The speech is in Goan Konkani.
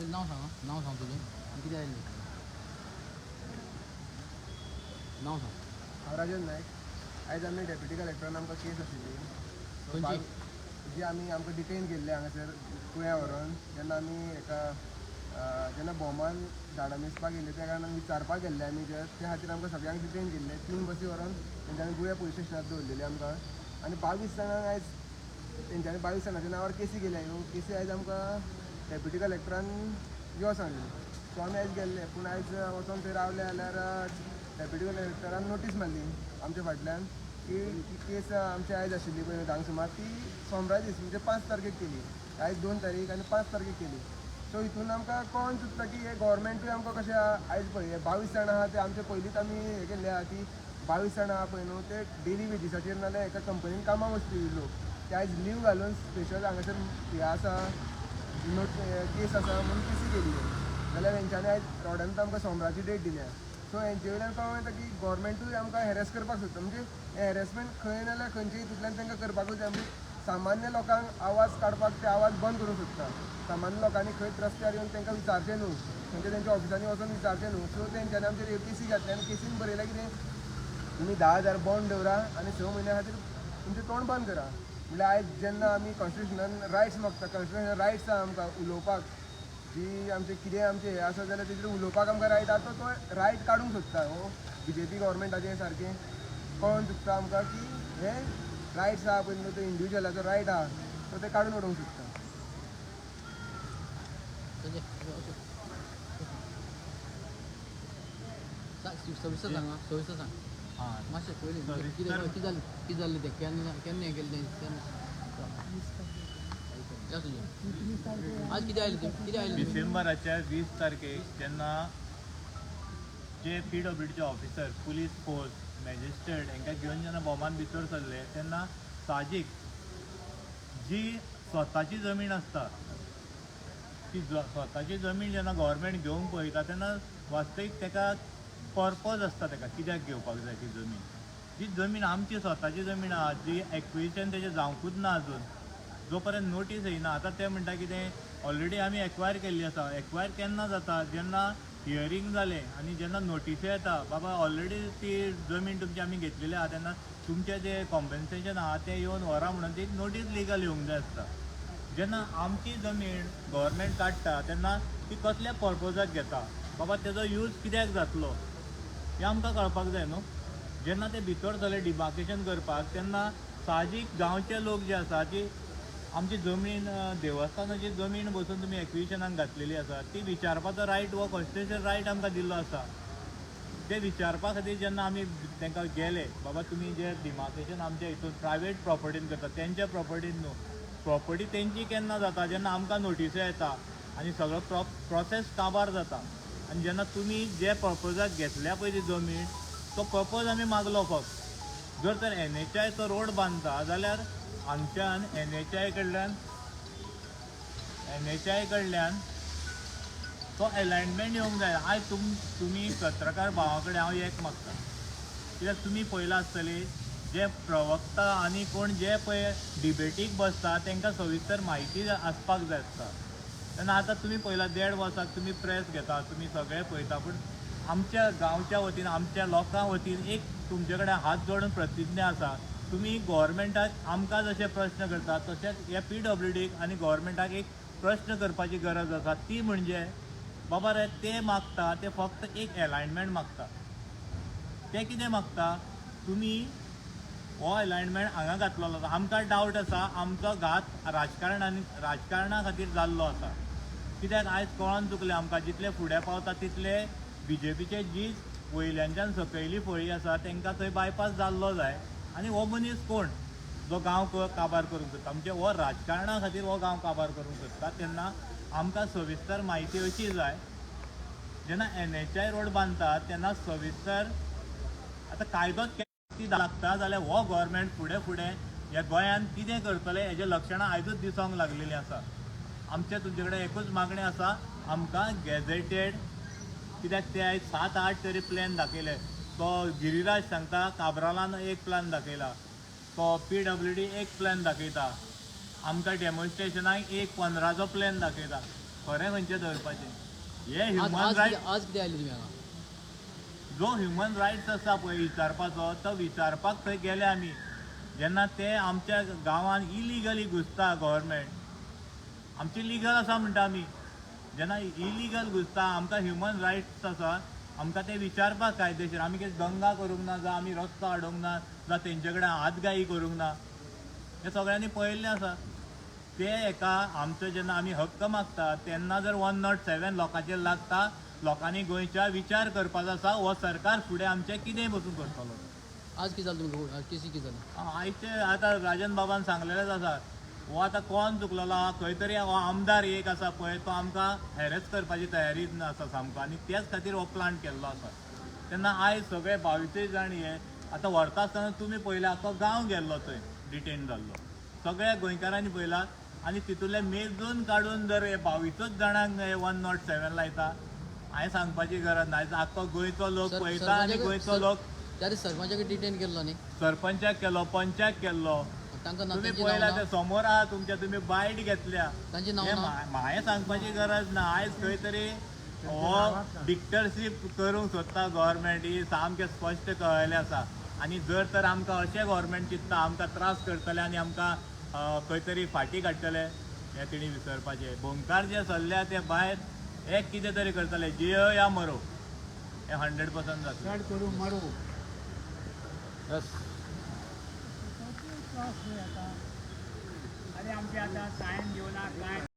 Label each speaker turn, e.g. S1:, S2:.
S1: नांव सांग, नांव सांग तुजें आनी कितें आयलें, नांव सांग.
S2: हांव राजन नायक. आयज आमी डेप्युटी कलेक्टरान आमकां केस आशिल्ली.
S1: खंयची?
S2: जी आमी आमकां डिटेन केल्ले हांगासर कुळ्या व्हरोन, जेन्ना आमी एका जेन्ना भोमान झाडां मेजपाक गेल्ले त्या कारणान विचारपाक गेल्ले आमी, जे त्या खातीर आमकां सगळ्यांक डिटेन केल्ले. 3 बसी व्हरोन तेंच्यांनी गुळ्या पुलीस स्टेशनार दवरलेली आमकां. आनी 22 जाणांक आयज तेंच्यांनी 22 जाणांच्या नांवार केसी केल्या. ह्यो केसी आयज आमकां डेप्युटी कलेक्टरान यो सांगलेली. सो आमी आयज गेल्ले, पूण आयज वचोन थंय रावले जाल्यार डेप्युटी कलेक्टरान नोटीस मारली आमच्या फाटल्यान की केस आमची आयज आशिल्ली पळय 10 सुमार, ती सोमरा दीस म्हणजे 5 तारखेक केली. आयज 2 तारीख आनी 5 तारखेक केली. सो हितून आमकां कळोन चुकता की हे गोवोरमेंटूय आमकां कशें आयज पळय हे 22 जाणां आहा ते आमचे पयलींच आमी हें केल्ले आहा की 22 जाणां आहा पळय न्हू ते डेली वेजीसाचेर नाल्यार एका कंपनीन कामाक वचपी लोक, ते आयज लीव घालून स्पेशल हांगासर हें आसा नोट केस आसा म्हणून केसी केली. जाल्यार हेंच्यांनी आयज रोड्यान आमकां सोमराची डेट दिल्या. सो हेंचे वयल्यान कळोन येता की गोवोरमेंटूय आमकां हॅरेस करपाक सोदता. म्हणजे हें हॅरेसमेंट खंय नाल्यार खंयच्या हितूंतल्यान तांकां करपाकूच जाय. म्हणजे सामान्य लोकांक आवाज काडपाक ते आवाज बंद करूंक सोदता. सामान्य लोकांनी खंयच रस्त्यार येवन तांकां विचारचें न्हू, खंयच्या तेंच्या ऑफिसांनी वचोन विचारचें न्हू. सो तेंच्यांनी आमचेर ह्यो केसी घातल्या आनी केसीन बरयलें कितें, तुमी 10,000 बॉन्ड दवरा आनी 6 म्हयन्या खातीर तुमचें तोंड बंद करा. म्हणल्यार आयज जेन्ना आमी कॉन्स्टिट्युशनान रायट्स मागता, कॉन्स्टिट्युशनान रायट्स आहा आमकां उलोवपाक, जी आमचें कितें आमचें हें आसा जाल्यार तेजेर उलोवपाक आमकां रायट आहा, तो रायट काडूंक सोदता. हो बीजेपी गव्हर्मेंटाचें सारकें कळोन चुकता आमकां की हे रायट्स आहा पळय न्हू, तो इंडिविज्युअलाचो रायट आहा तो ते काडून उडोवंक सोदता.
S1: सविस्तर सांग, सविस्तर सांग मातशें पयलीं कितें जालें, कितें जालें तें, केन्ना केन्ना हें केलें तें, केन्ना आज कितें आयलें तुमी, कितें आयलें?
S3: डिसेंबराच्या 20 तारखेक जेन्ना जे पीडब्ल्यूडीचे ऑफिसर, पुलीस फोर्स, मॅजिस्ट्रेट हांकां घेवन जेन्ना भोमान भितर सरले तेन्ना साहजीक जी स्वताची जमीन आसता ती स्वताची जमीन जेन्ना गव्हर्मेंट घेवंक पळयता तेन्ना वास्तवीक ताका पर्पज आसता, ताका कित्याक घेवपाक जाय ती जमीन. जी जमीन आमची स्वताची जमीन आहा, जी एक्विजिशन तेजें जावंकूच ना अजून, जो पर्यंत नोटीस येयना. आतां ते म्हणटा कितें ऑलरेडी आमी एक्वायर केल्ली आसा. एक्वायर केन्ना जाता, जेन्ना हियरींग जालें आनी जेन्ना नोटिसी येता बाबा ऑलरेडी ती जमीन तुमची आमी घेतलेली आहा, तेन्ना तुमचें जें कॉम्पन्सेशन आहा तें येवन व्हरा म्हणून ती नोटीस लिगल येवंक जाय आसता. जेन्ना आमची जमीन गव्हर्मेंट काडटा तेन्ना ती कसल्या पर्पजाक घेता, बाबा तेजो यूज कित्याक जातलो हें आमकां कळपाक जाय न्हू. जेन्ना ते भितर सरले डिमार्केशन करपाक तेन्ना साहजीक गांवचे लोक जे आसा ती आमची जमीन देवस्थानाची जमीन बसून तुमी एक्विजिशनाक घातलेली आसा ती विचारपाचो रायट हो कॉन्स्टिट्युशन रायट आमकां दिल्लो आसा. ते विचारपा खातीर जेन्ना आमी तांकां गेले बाबा तुमी जे डिमार्केशन आमच्या हितून प्रायवेट प्रॉपर्टीन करता, तेंच्या प्रॉपर्टीन न्हू, प्रॉपर्टी तेंची केन्ना जाता जेन्ना आमकां नोटिसो येता आनी सगळो प्रोसेस काबार जाता. आनी जेन्ना तुमी जे पर्पजाक घेतल्या पळय ती जमीन तो पर्पज आमी मागलो फक्त. जर तर NHI तो रोड बांदता जाल्यार हांगच्यान NHI कडल्यान तो एलायनमेंट येवंक जाय. आयज तुमी पत्रकार भावा कडेन हांव एक मागता, कित्याक तुमी पळयलां आसतली जे प्रवक्ता आनी कोण जे पळय डिबेटीक बसता तांकां सविस्तर म्हायती आसपाक जाय आसता. तेन्ना आतां तुमी पळयलां 1.5 वर्साक तुमी प्रेस घेता, तुमी सगळें पळयता, पूण आमच्या गांवच्या वतीन आमच्या लोकां वतीन एक तुमचे कडेन हात जोडून प्रतिज्ञा आसा, तुमी गव्हर्मेंटाक आमकां जशे प्रश्न करता तशेंच ह्या पीडब्ल्यूडीक आनी गव्हर्मेंटाक एक प्रश्न करपाची गरज आसा. ती म्हणजे बाबा रे ते मागता ते फक्त एक एलायनमेंट मागता. ते कितें मागता, तुमी हो एलायनमेंट हांगा घातलेलो आसा, आमकां डावट आसा आमचो घात राजकारणा खातीर जाल्लो आसा. कित्याक आयज कळोन चुकलें आमकां जितले फुडें पावता तितले बीजेपीचे जी वयल्यानच्यान सकयली फळी आसा तांकां थंय बायपास जाल्लो जाय. आनी हो मनीस कोण जो गांव काबार करूंक सोदता, म्हणजे हो राजकारणा खातीर हो गांव काबार करूंक सोदता. तेन्ना आमकां सविस्तर म्हायती अशी जाय, जेन्ना NHI road बांदता तेन्ना सविस्तर आतां कायदोच लागता जाल्यार हो गव्हर्मेंट फुडें फुडें ह्या गोंयांत कितें करतलें हेजें लक्षणां आयजूच दिसोंक लागलेलीं आसा. आमचें तुमचे कडेन एकूच मागणें आसा, आमकां गॅझेटेड, कित्याक ते आयज 7-8 तरी प्लॅन दाखयले. तो गिरिराज सांगता काब्रालान एक प्लॅन दाखयला, तो PWD एक प्लॅन दाखयता, आमकां डेमॉन्स्ट्रेशनाक एक 15चो प्लॅन दाखयता. खरें खंयचें धरपाचें हे
S1: आज
S3: ह्युमन
S1: आज
S3: रायट
S1: आज कितें आयले तुमी हांगा?
S3: जो ह्युमन रायट्स आसा पळय विचारपाचो, तो विचारपाक थंय गेले आमी. जेन्ना ते आमच्या गांवांत इलिगली घुसता, गव्हर्मेंट आमची लिगल आसा म्हणटा आमी, जेन्ना इलिगल घुसता आमकां ह्युमन रायट्स आसा, आमकां ते विचारपाक कायदेशीर. आमी कितें दंगा करूंक ना, जावं आमी रस्तो हाडूंक ना, जावं तेंचे कडेन हातघाई करूंक ना. हें सगळ्यांनी पळयल्लें आसा. ते एका आमचो जेन्ना आमी हक्क मागता तेन्ना जर 107 लोकांचेर लागता, लोकांनी गोंयच्या विचार करपाचो आसा, हो सरकार फुडें आमचें कितें बसून करतलो.
S1: आज कितें जालें तुमकां? केसी कितें जाली?
S3: आयचे आतां राजन बाबान सांगलेलेंच आसा, हो आतां कोण चुकलेलो आहा, खंय तरी हो आमदार एक आसा पळय, तो आमकां हॅरेस करपाची तयारी आसा सामको, आनी त्याच खातीर हो प्लांट केल्लो आसा. तेन्ना आयज सगळे 22 जाण हे आतां व्हरता आसतना तुमी पळयलें, आख्खो गांव गेल्लो थंय डिटेन जाल्लो, सगळ्या गोंयकारांनी पळयला. आनी तितूंतले मेजून काडून जर हे 22 जाणांक हे 107 लायता, हांवें सांगपाची गरज ना. आयज आख्खो गोंयचो लोक पळयता आनी गोंयचो लोक
S1: त्या दीस सरपंचाक डिटेन केल्लो न्ही?
S3: सरपंचाक केलो, पंचाक केल्लो.
S1: तांकां ना
S3: तुमी
S1: तांची
S3: पळयला
S1: नांव
S3: ते
S1: ना?
S3: समोर आहा तुमच्या, तुमी बायट घेतल्या.
S1: तांची नांव
S3: हें
S1: ना?
S3: म्हायें सांगपाची गरज ना. आयज खंय तरी हो डिक्टरशीप करूंक सोदता गव्हर्मेंट, ही सामकें स्पश्ट कळ्ळें आसा. आनी जर तर आमकां अशें गव्हर्मेंट चिंत्ता आमकां त्रास करतले आनी आमकां खंय तरी फाटीं काडटले, हें तेणी विसरपाचें. भोंकार जे सरल्या ते भायर एक कितें तरी करतले, जियो या मरो, हें 100% जातलें.
S4: चड करून मरू.
S3: बस.
S4: अरे आमचे आतां सायन घेवना कांय.